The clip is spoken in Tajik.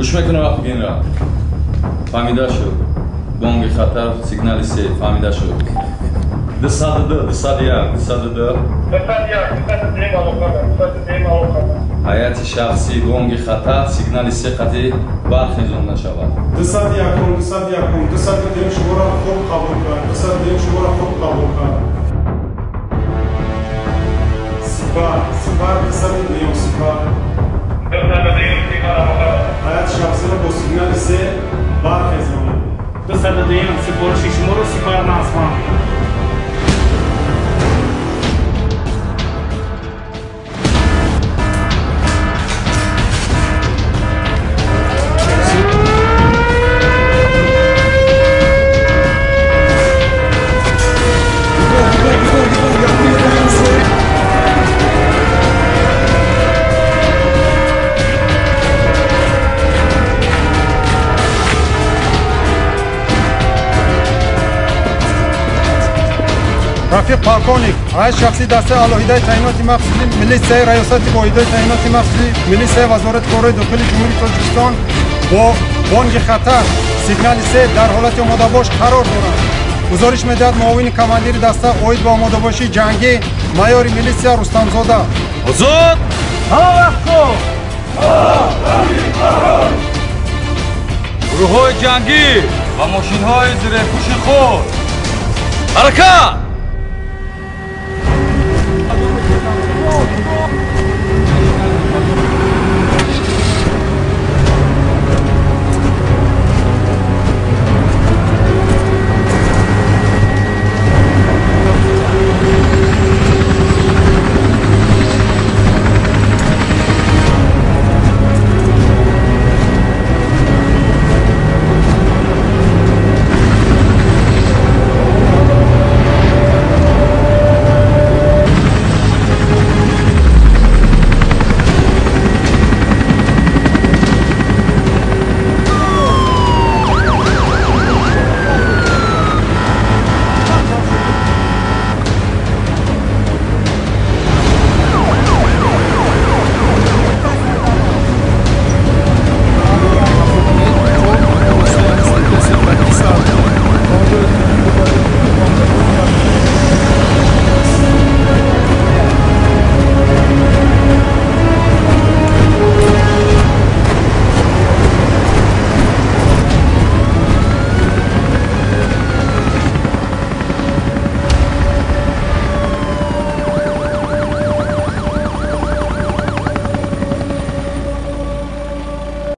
Гӯш мекунам вақти генерал. Фаҳмида шуд. Бонги хатар сигнали се фаҳмида шуд. 202, 201, 202. 201, 202 алоқада, 202 алоқада. Ҳайати шахсӣ бонги хатар сигнали се қатъи бархезонда шавад. 201, 201, 202 шуморо хуб қабул кард. 202 шуморо хуб қабул кард. Сипар, сипар, 202 сипар. 202 сипар алоқада. Ҳайати шахсиро бо сигнали се бархезонед. 202 супориши шуморо сипар назван. Рафиқ полковник, ҳайати шахсии дастаи алоҳидаи таъиноти махсуси милитсияи раёсати воҳидои таъиноти махсуси милитсияи вазорати корҳои дохилии Ҷумҳурии Тоҷикистон бо бонги хатар сигнали се дар ҳолати омодабош қарор доранд. Гузориш медиҳад муовини командири даста оид ба омодабошии ҷангӣ майори милитсия Рустамзода. Озод! Ҳама вақт хуб! Гурӯҳҳои ҷангӣ ва мошинҳои зирепӯши худ ҳаракат!